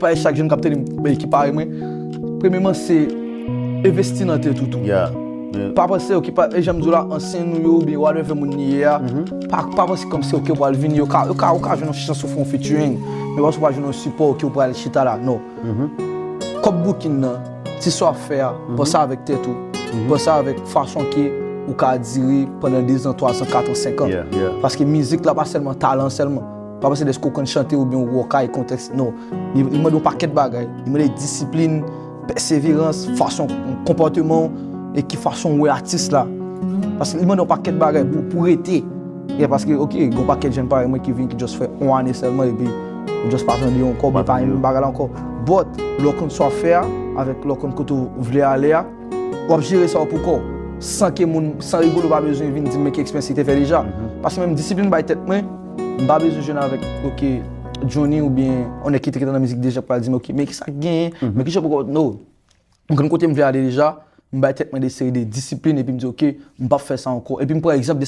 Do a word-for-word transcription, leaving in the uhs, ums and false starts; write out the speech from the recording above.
pa chak jèn k ap tande m, ki pare mwen, premyeman, se envesti nan tèt ou tou. Yeah. Pa panse, ok, pa, e jan m di w la, ansyen nou yo, oubyen whatever moun li ye a, pa, pa panse kòmsi, ok, ou pral vini, yo ka, yo ka, ou ka jwenn yon chans ou fè yon featuring, men pa ou pral jwenn yon sipò, ok, ou pral chita la, non. Kòb booking nan, ti sa w ap fè a, panse avèk tèt ou, panse avèk fason ke ou ka dire pandan de zan, twa zan, kat an, senk an. Yeah, yeah. Paske mizik la pa sèlman talan sèlman. Pa panse dèske ou konn chante oubyen ou okay kontèks, non. Li, li mande yon pakèt bagay. Li mande disiplin, pèseverans, fason konpòteman w e ki fason w wè atis la. Paske li mande yon pakèt bagay pou, pou rete. Yeah, paske, ok, gon pakèt jèn parèy mwen ki vin, ki just fè yon ane sèlman, epi ou just pa tande yo ankò, oubyen pa renmen bagay la ankò. But, lè w konn sa w ap fè a, avèk lè w konn kote w vle ale a, w ap jere sa w pou kò w. San ke moun, san Rigolo pa bezwen vin di m men ki eksperyans li te fè deja. Paske menm disiplin bay tèt mwen, m pa bezwen jwenn avèk, ok, Johnny oubyen yon nèg ki te gentan nan mizik deja pral di m, ok, men ki sa k genyen, men ki jan pou, no. M konn kote m vle ale deja, m bay tèt mwen de seri de disiplin, epi m di, ok, m p ap fè sa ankò. Epi m pran egzanp de sa